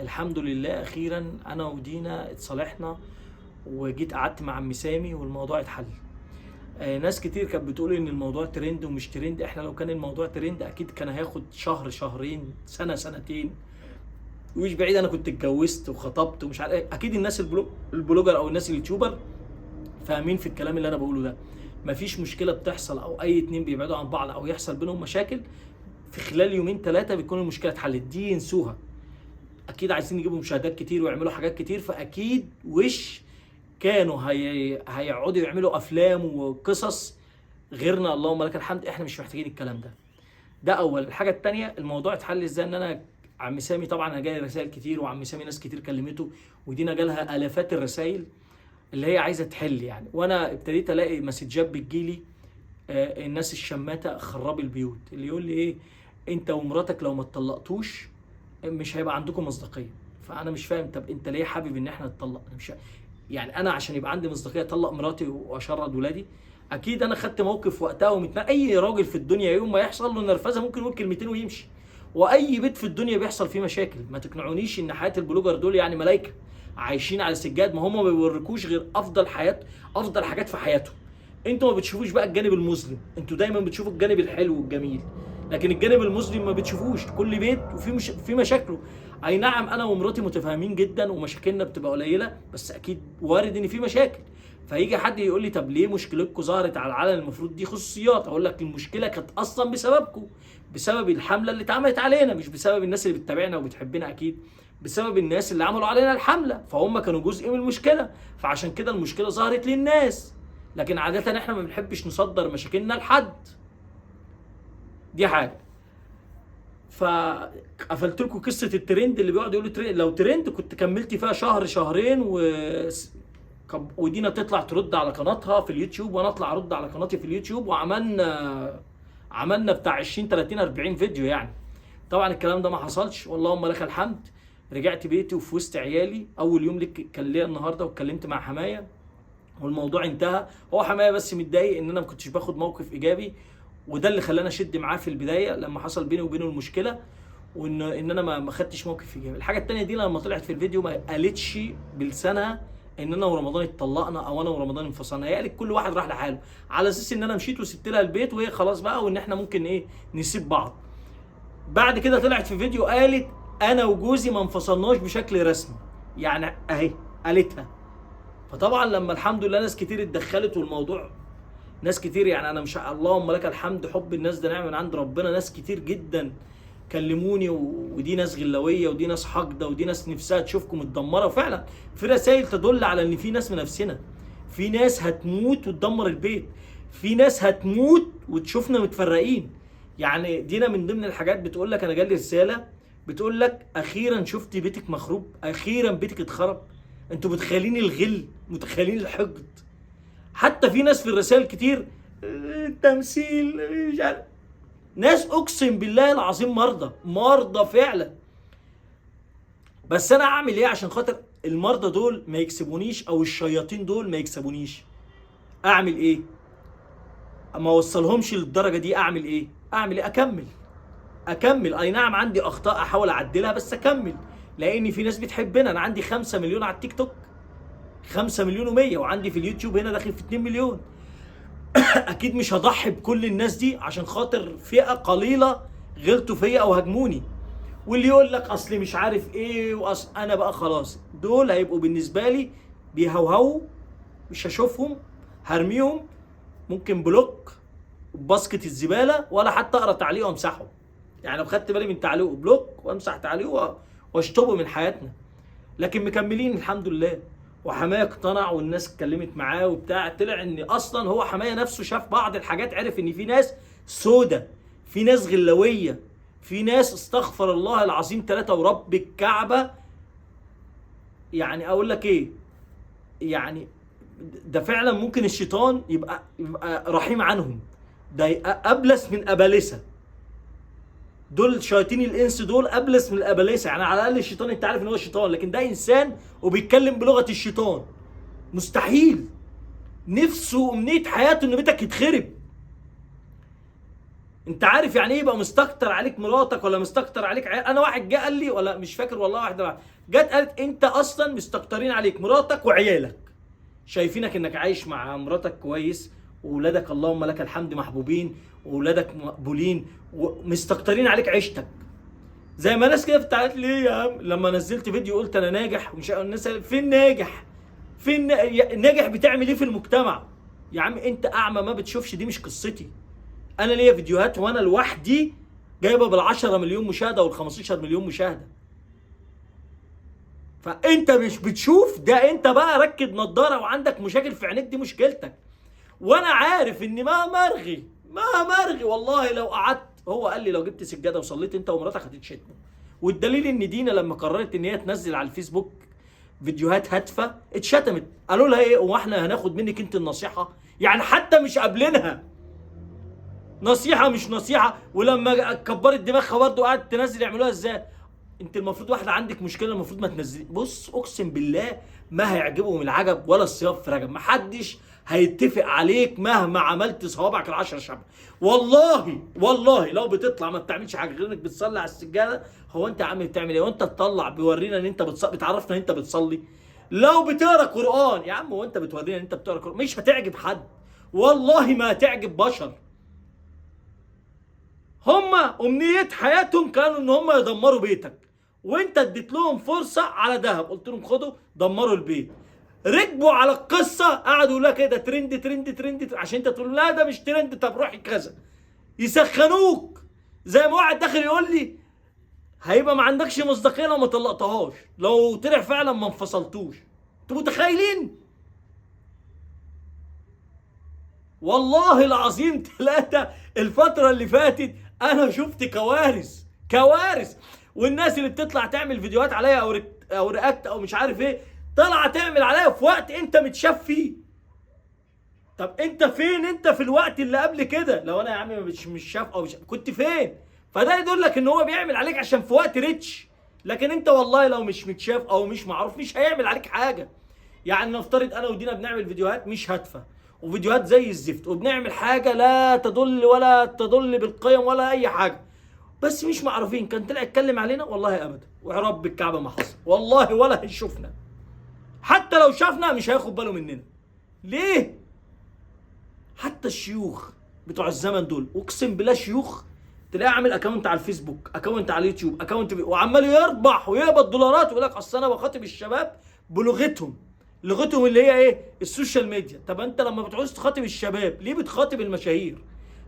الحمد لله اخيرا انا ودينا اتصالحنا، وجيت قعدت مع عم سامي والموضوع اتحل. ناس كتير كانت بتقول ان الموضوع ترند ومش ترند. احنا لو كان الموضوع ترند اكيد كان هياخد شهر، شهرين، سنة، سنتين، ومش بعيد انا كنت اتجوزت وخطبت ومش عارف ايه. اكيد الناس ال blogger او الناس ال YouTuber فاهمين في الكلام اللي انا بقوله ده. مفيش مشكلة بتحصل او اي اتنين بيبعدوا عن بعض او يحصل بينهم مشاكل في خلال يومين ثلاثة بيكون المشكلة اتحلت، دي ينسوها. اكيد عايزين يجيبوا مشاهدات كتير ويعملوا حاجات كتير، فاكيد وش كانوا هيقعدوا يعملوا افلام وقصص غيرنا. اللهم لك الحمد، احنا مش محتاجين الكلام ده. ده اول الحاجة. الثانية، الموضوع اتحل ازاي؟ ان انا عم سامي طبعا انا جالي رسائل كتير، وعم سامي ناس كتير كلمته، ودينا جالها الافات الرسائل اللي هي عايزه تحل يعني. وانا ابتديت الاقي مسجات بتجيلي، الناس الشماته خراب البيوت، اللي يقول لي ايه، انت ومراتك لو ما اتطلقتوش مش هيبقى عندكم مصداقية. فانا مش فاهم، طب انت ليه حابب ان احنا نتطلق؟ أنا مش يعني انا عشان يبقى عندي مصداقية اطلق مراتي واشرد ولادي؟ اكيد انا خدت موقف وقتها اي راجل في الدنيا يوم ما يحصل له نرفزه ممكن يقول كلمتين ويمشي، واي بيت في الدنيا بيحصل فيه مشاكل. ما تقنعونيش ان حياة ال blogger دول يعني ملايكة عايشين على سجاد، ما هم ما بيوريكوش غير افضل حياة، افضل حاجات في حياتهم. انتوا ما بتشوفوش بقى الجانب المظلم، انتوا دايما بتشوفوا الجانب الحلو والجميل، لكن الجانب المظلم ما بتشوفوش. كل بيت وفي مش في مشاكله. اي نعم انا ومراتي متفاهمين جدا ومشاكلنا بتبقى قليله، بس اكيد وارد ان في مشاكل. فيجي حد يقول لي طب ليه مشكلتكم ظهرت على العلن؟ المفروض دي خصوصيات. اقول لك المشكلة كانت اصلا بسببكم، بسبب الحملة اللي اتعملت علينا، مش بسبب الناس اللي بتتابعنا وبتحبنا، اكيد بسبب الناس اللي عملوا علينا الحملة، فهم كانوا جزء من المشكلة، فعشان كده المشكلة ظهرت للناس. لكن عادة احنا ما بنحبش نصدر مشاكلنا لحد، دي حاجة. فقفلت لكم قصة الترند اللي بيقعد يقول ترند. لو ترند كنت كملت فيها شهر شهرين ودينا تطلع ترد على قناتها في اليوتيوب، وانا اطلع ارد على قناتي في اليوتيوب، وعملنا بتاع 20 30 40 فيديو يعني. طبعا الكلام ده ما حصلش، واللهم لك الحمد. رجعت بيتي وفي وسط عيالي. اول يوم لك كان ليا النهارده، واتكلمت مع حماية والموضوع انتهى. هو حماية بس متضايق ان انا ما كنتش باخد موقف ايجابي، وده اللي خلاني اشد معاه في البداية لما حصل بيني وبينه المشكلة، وان انا ما خدتش موقف ايجابي. الحاجة الثانية دي لما طلعت في الفيديو ما قالتش بلسانها ان انا ورمضان اتطلقنا او انا ورمضان انفصلنا، هي قالت كل واحد راح لحاله، على اساس ان انا مشيت وسبت لها البيت وهي خلاص بقى، وان احنا ممكن ايه نسيب بعض. بعد كده طلعت في فيديو قالت انا وجوزي ما انفصلناش بشكل رسمي، يعني اهي قالتها. فطبعا لما الحمد لله ناس كتير اتدخلت والموضوع ناس كتير يعني انا مش، اللهم لك الحمد، حب الناس ده نعمه من عند ربنا. ناس كتير جدا كلموني، ودي ناس غلاويه، ودي ناس حاقده، ودي ناس نفسها تشوفكم متدمره. وفعلا في رسائل تدل على ان في ناس من نفسنا، في ناس هتموت وتدمر البيت، في ناس هتموت وتشوفنا متفرقين. يعني دينا من ضمن الحاجات بتقول لك انا جالي رسالة بتقول لك اخيرا شفت بيتك مخروب، اخيرا بيتك اتخرب. انتوا متخيلين الغل، متخيلين الحقد؟ حتى في ناس في الرسائل كتير تمثيل مش عارف، ناس اقسم بالله العظيم مرضى، مرضى فعلا. بس انا اعمل ايه عشان خاطر المرضى دول ما يكسبونيش، او الشياطين دول ما يكسبونيش؟ اعمل ايه؟ ما اوصلهمش للدرجة دي. اعمل ايه؟ اعمل ايه؟ اكمل، اكمل. اي نعم عندي اخطاء احاول اعدلها، بس اكمل، لان في ناس بتحبنا. انا عندي 5 مليون على التيك توك، 5 مليون و100، وعندي في اليوتيوب هنا داخل في 2 مليون. اكيد مش هضحي بكل الناس دي عشان خاطر فئة قليله غلطوا فيا او هاجموني. واللي يقول لك اصلي مش عارف ايه واصل، انا بقى خلاص دول هيبقوا بالنسبة لي بيهوهوا، مش هشوفهم، هرميهم، ممكن block basket الزبالة، ولا حتى اقرا تعليقه وامسحه. يعني لو خدت بالي من تعليقه block وامسح تعليقه واشطبه من حياتنا. لكن مكملين الحمد لله. وحماية اقتنع والناس اتكلمت معاه وبتاع، طلع ان اصلا هو حماية نفسه شاف بعض الحاجات، عرف ان في ناس سودة، في ناس غلويه، في ناس استغفر الله العظيم 3 ورب الكعبة. يعني اقول لك ايه، يعني ده فعلا ممكن الشيطان يبقى رحيم عنهم، ده يبقى ابلس من ابالسه. دول شياطين الانس دول ابلس من الابالسه. يعني على الاقل الشيطان انت عارف ان هو شيطان، لكن ده انسان وبيتكلم بلغه الشيطان. مستحيل، نفسه امنية حياته ان بيتك يتخرب. انت عارف يعني ايه يبقى مستكتر عليك مراتك ولا مستكتر عليك عيال؟ انا واحد جه قال لي، ولا مش فاكر والله، واحدة جت قالت انت اصلا مستكترين عليك مراتك وعيالك، شايفينك انك عايش مع مراتك كويس، واولادك اللهم لك الحمد محبوبين، واولادك مقبولين، ومستكترين عليك عيشتك. زي ما ناس كده في التعليقات، ليه يا عم لما نزلت فيديو قلت انا ناجح ومش الناس فين ناجح؟ فين ناجح؟ بتعمل ايه في المجتمع؟ يا عم انت اعمى ما بتشوفش، دي مش قصتي. انا ليا فيديوهات وانا لوحدي جايبه بال10 مليون مشاهده وال15 مليون مشاهده. فانت مش بتشوف ده، انت بقى ركب نظاره وعندك مشاكل في عينيك، دي مشكلتك. وانا عارف ان مهما ارغي، مهما ارغي والله لو قعدت، هو قال لي لو جبت سجادة وصليت انت ومراتك هتتشتموا. والدليل ان دينا لما قررت ان هي تنزل على الفيسبوك فيديوهات هادفة اتشتمت، قالوا لها ايه واحنا هناخد منك انت النصيحة؟ يعني حتى مش قابلينها نصيحة مش نصيحة. ولما كبرت دماغها برضه قعدت تنزل، يعملوها ازاي؟ انت المفروض واحدة عندك مشكلة المفروض ما تنزلي. بص اقسم بالله ما هيعجبهم العجب ولا الصيام في رجب، محدش هيتفق عليك مهما عملت صوابعك العشرة شبه. والله والله لو بتطلع ما بتعملش حاجة غير انك بتصلي على السجادة، هو انت يا عم بتعمل ايه؟ وانت تطلع بيورينا ان انت بتصلي، بتعرفنا ان انت بتصلي. لو بتقرا قران يا عم، هو انت بتورينا ان انت بتقرا قران؟ مش هتعجب حد والله، ما هتعجب بشر. هما امنية حياتهم كانوا ان هما يدمروا بيتك، وانت اديت لهم فرصة على دهب، قلت لهم خدوا دمروا البيت. ركبوا على القصة، قعدوا يقولوا لك ايه ده trend trend trend، عشان انت تقول لا ده مش ترند، طب روحي كذا، يسخنوك. زي ما واحد داخل يقول لي هيبقى ما عندكش مصداقية لو ما طلقتهاش، لو طلع فعلا ما انفصلتوش. انتوا متخيلين؟ والله العظيم ثلاثة الفترة اللي فاتت أنا شفت كوارث كوارث. والناس اللي بتطلع تعمل فيديوهات عليا أو react أو مش عارف إيه، طالعة تعمل عليا في وقت أنت متشاف فيه. طب أنت فين أنت في الوقت اللي قبل كده؟ لو أنا يا عم مش شاف أو مش كنت فين؟ فده يدل لك إن هو بيعمل عليك عشان في وقت reach، لكن أنت والله لو مش متشاف أو مش معروف مش هيعمل عليك حاجة. يعني نفترض أنا ودينا بنعمل فيديوهات مش هادفة وفيديوهات زي الزفت، وبنعمل حاجة لا تدل ولا تدل بالقيم ولا أي حاجة، بس مش معروفين، كان طلع يتكلم علينا؟ والله أبدا، ورب الكعبة ما حصل والله، ولا هيشوفنا. حتى لو شافنا مش هياخد باله مننا. ليه؟ حتى الشيوخ بتوع الزمن دول، أقسم بالله شيوخ تلاقيه عامل account على الفيسبوك، account على اليوتيوب، account وعمال يربح ويقبض دولارات، ويقول لك أصل أنا بخاطب الشباب بلغتهم، لغتهم اللي هي ايه؟ ال social media. طب انت لما بتعوز تخاطب الشباب ليه بتخاطب المشاهير؟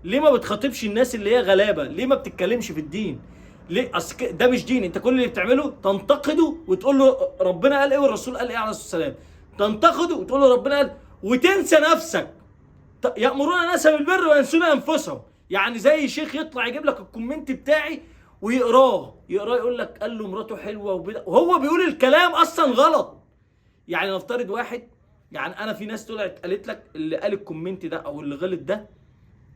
ليه ما بتخاطبش الناس اللي هي غلابة؟ ليه ما بتتكلمش في الدين؟ ليه؟ اصل ده مش دين. انت كل اللي بتعمله تنتقده وتقول له ربنا قال ايه والرسول قال ايه عليه الصلاة والسلام، تنتقده وتقول له ربنا قال، وتنسى نفسك. يأمرون الناس بالبر وينسون انفسهم. يعني زي شيخ يطلع يجيب لك ال comment بتاعي ويقراه، يقراه يقول لك قال له مراته حلوة وهو بيقول الكلام اصلا غلط. يعني نفترض واحد، يعني انا في ناس طلعت قالت لك اللي قال ال comment ده او اللي غلط ده،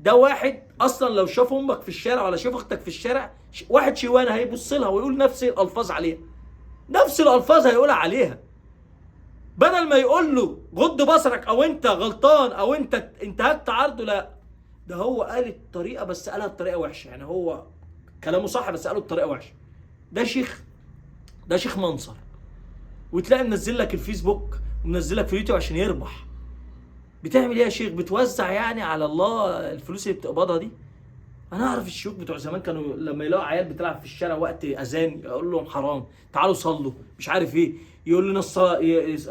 ده واحد اصلا لو شاف امك في الشارع ولا شاف اختك في الشارع، واحد شوانه هيبص لها ويقول نفس الالفاظ عليها، نفس الالفاظ هيقولها عليها. بدل ما يقول له غض بصرك او انت غلطان او انت انتهكت عرضه، لا ده هو قال الطريقة بس قالها بطريقة وحشة. يعني هو كلامه صح بس قاله بطريقة وحشة. ده شيخ، ده شيخ منصر، وتلاقي منزل لك الفيسبوك ومنزل لك في اليوتيوب عشان يربح. بتعمل ايه يا شيخ؟ بتوزع يعني على الله الفلوس اللي بتقبضها دي؟ انا اعرف الشيوخ بتوع زمان كانوا لما يلاقوا عيال بتلعب في الشارع وقت اذان يقول لهم حرام، تعالوا صلوا، مش عارف ايه، يقول لنا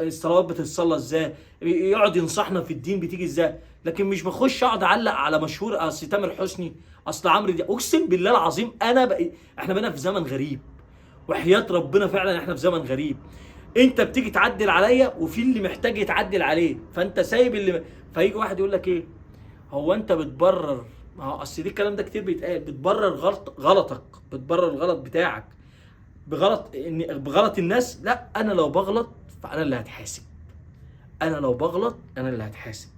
الصلوات بتتصلى ازاي، يقعد ينصحنا في الدين بتيجي ازاي. لكن مش بخش اقعد اعلق على مشهور، اصل تامر حسني، اصل عمرو دياب. اقسم بالله العظيم انا احنا بقينا في زمن غريب، وحياة ربنا فعلا احنا في زمن غريب. انت بتيجي تعدل عليا وفي اللي محتاج يتعدل عليه، فانت سايب اللي فيجي واحد يقول لك ايه، هو انت بتبرر؟ ما هو اصل دي الكلام ده كتير بيتقال، بتبرر غلطك، بتبرر الغلط بتاعك بغلط بغلط الناس. لا، انا لو بغلط فانا اللي هتحاسب، انا لو بغلط انا اللي هتحاسب.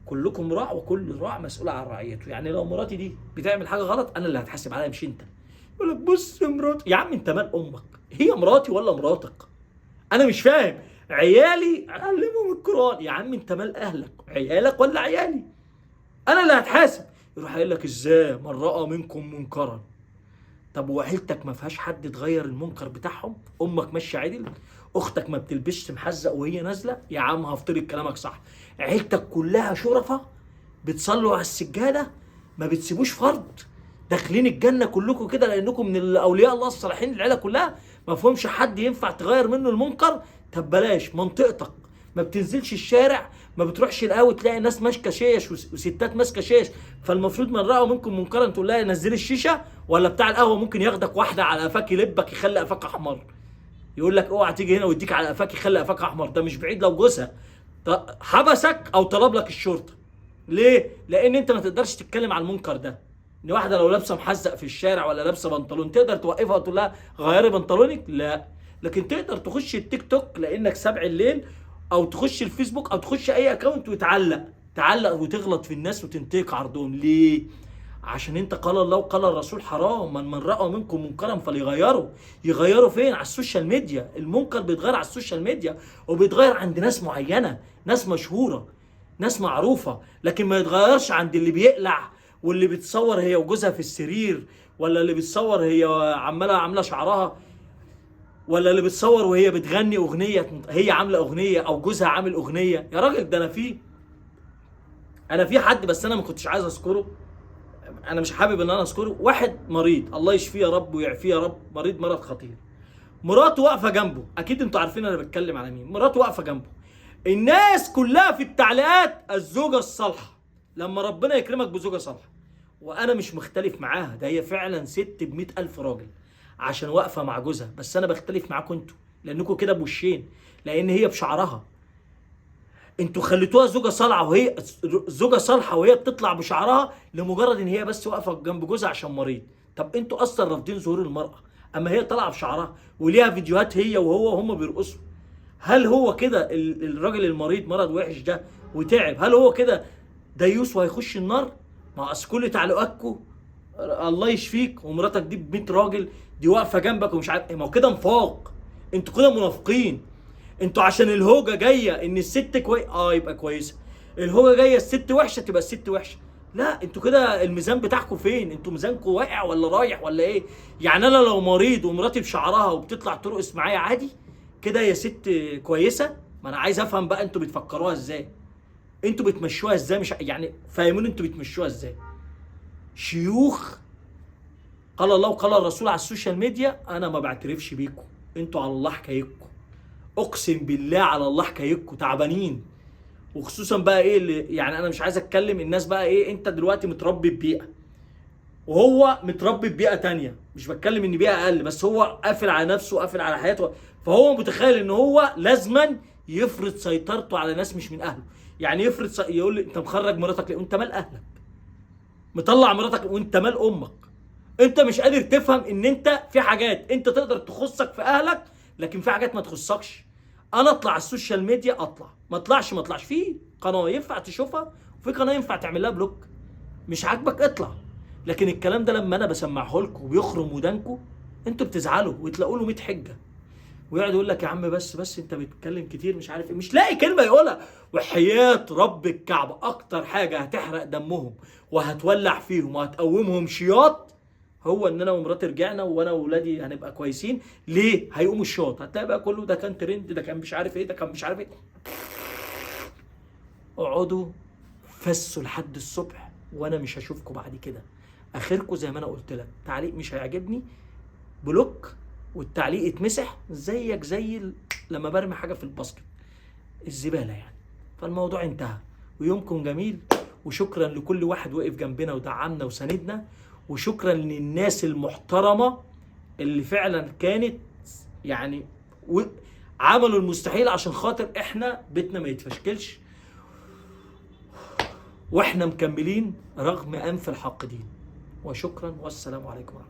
كلكم راع وكل راع مسؤول عن رعيته. يعني لو مراتي دي بتعمل حاجة غلط انا اللي هتحاسب عليها مش انت. يقول لك بص يا مراتي، يا عم انت مال امك، هي مراتي ولا مراتك؟ انا مش فاهم. عيالي علمهم القران، يا عم انت مال اهلك، عيالك ولا عيالي؟ انا اللي هتحاسب. يروح قايل لك ازاي من راى منكم منكرا. طب وعيلتك ما فيهاش حد تغير المنكر بتاعهم؟ امك ماشية عدل، اختك ما بتلبسش محزق وهي نازله، يا عم هفترض كلامك صح، عيلتك كلها شرفه بتصلوا على السجادة، ما بتسيبوش فرد، داخلين الجنة كلكم كده لانكم من الاولياء الله الصالحين، العيلة كلها ما فيهمش حد ينفع تغير منه المنكر. طب بلاش منطقتك، ما بتنزلش الشارع، ما بتروحش القهوة تلاقي ناس ماسكه شيش وستات ماسكه شيش، فالمفروض من راى منكم منكرا تقول لها نزلي الشيشة، ولا بتاع القهوة ممكن ياخدك واحدة على قفاك يلبك يخلي قفاك احمر، يقول لك اوعى تيجي هنا ويديك على قفاك يخلي قفاك احمر. ده مش بعيد لو جوزها حبسك او طلب لك الشرطة. ليه؟ لان انت ما تقدرش تتكلم على المنكر ده. ان واحدة لو لابسه محزق في الشارع ولا لابسه بنطلون تقدر توقفها وتقول لها غيري بنطلونك؟ لا. لكن تقدر تخش التيك توك لانك 7 الليل، او تخش الفيسبوك، او تخش اي account وتعلق، تعلق وتغلط في الناس وتنتهك عرضهم. ليه؟ عشان انت قال الله وقال الرسول حرام، من راى منكم منكرا فليغيره. يغيره فين؟ على ال social media. المنكر بيتغير على ال social media، وبيتغير عند ناس معينة، ناس مشهورة، ناس معروفة، لكن ما يتغيرش عند اللي بيقلع واللي بتصور هي وجوزها في السرير، ولا اللي بتصور هي عماله عامله شعرها، ولا اللي بتصور وهي بتغني اغنية، هي عامله اغنية او جوزها عامل اغنية. يا راجل ده انا في حد، بس انا ما كنتش عايز اذكره، انا مش حابب ان انا اذكره، واحد مريض الله يشفيه يا رب ويعفيه يا رب، مريض مرض خطير، مراته واقفة جنبه، اكيد انتوا عارفين انا بتكلم على مين، مراته واقفة جنبه، الناس كلها في التعليقات الزوجة الصالحة، لما ربنا يكرمك بزوجه صالحه، وانا مش مختلف معاها، ده هي فعلا ست ب100,000 راجل عشان واقفة مع جوزها، بس انا بختلف معاكم انتوا لانكم كده بوشين، لان هي بشعرها، انتوا خليتوها زوجه صالحه وهي زوجه صالحه وهي بتطلع بشعرها لمجرد ان هي بس واقفة جنب جوزها عشان مريض. طب انتوا اصلا رافضين ظهور المراة، اما هي طالعه بشعرها وليها فيديوهات هي وهو وهم بيرقصوا، هل هو كده الراجل المريض مرض وحش ده وتعب، هل هو كده ديوس وهيخش النار؟ ما اصل كل تعليقاتكم الله يشفيك ومراتك دي ب100 راجل دي واقفة جنبك ومش عارف ايه، ما هو كده نفاق، انتوا كده منافقين، انتوا عشان الهوجه جاية ان الست كويس يبقى كويسة، الهوجه جاية الست وحشة تبقى الست وحشة، لا انتوا كده الميزان بتاعكم فين؟ انتوا ميزانكم واقع ولا رايح ولا ايه؟ يعني انا لو مريض ومراتي بشعرها وبتطلع ترقص معايا عادي كده يا ست كويسة؟ ما انا عايز افهم بقى انتوا بتفكروها ازاي؟ انتوا بتمشوها ازاي؟ مش يعني فاهمين انتوا بتمشوها ازاي؟ شيوخ قال الله وقال الرسول على ال social media، انا ما بعترفش بيكم، انتوا على الله حكايتكم، اقسم بالله على الله حكايتكم، تعبانين. وخصوصا بقى ايه اللي يعني انا مش عايز اتكلم الناس بقى ايه، انت دلوقتي متربي ببيئه وهو متربي ببيئه تانية، مش بتكلم ان بيئة اقل، بس هو قافل على نفسه وقافل على حياته، فهو متخيل ان هو لازما يفرض سيطرته على ناس مش من اهله، يعني يفرض يقول لي انت مخرج مراتك ليه؟ وانت مال اهلك؟ مطلع مراتك وانت مال امك؟ انت مش قادر تفهم ان انت في حاجات انت تقدر تخصك في اهلك، لكن في حاجات ما تخصكش. انا اطلع على ال social media اطلع، ما اطلعش ما اطلعش، في قناة ينفع تشوفها وفي قناة ينفع تعمل لها block، مش عاجبك اطلع. لكن الكلام ده لما انا بسمعه لكم وبيخرم ودانكم انتوا بتزعلوا وتلاقوا له 100 حجه، ويقعد يقول لك يا عم بس انت بتتكلم كتير مش عارف ايه، مش لاقي كلمة يقولها. وحياه رب الكعبة اكتر حاجة هتحرق دمهم وهتولع فيهم وهتقومهم شياط هو ان انا ومراتي رجعنا وانا واولادي هنبقى كويسين. ليه؟ هيقوموا الشياط، هتلاقي بقى كله ده كان ترند، ده كان مش عارف ايه، ده كان مش عارف ايه. اقعدوا فسوا لحد الصبح وانا مش هشوفكم بعد كده. اخركم زي ما انا قلت لك، تعليق مش هيعجبني block، والتعليق اتمسح زيك زي لما برمي حاجة في ال basket الزبالة يعني. فالموضوع انتهى، ويومكم جميل، وشكرا لكل واحد وقف جنبنا ودعمنا وساندنا، وشكرا للناس المحترمة اللي فعلا كانت يعني عملوا المستحيل عشان خاطر احنا بيتنا ما يتفشكلش، واحنا مكملين رغم انف الحاقدين. وشكرا والسلام عليكم ورحمة الله.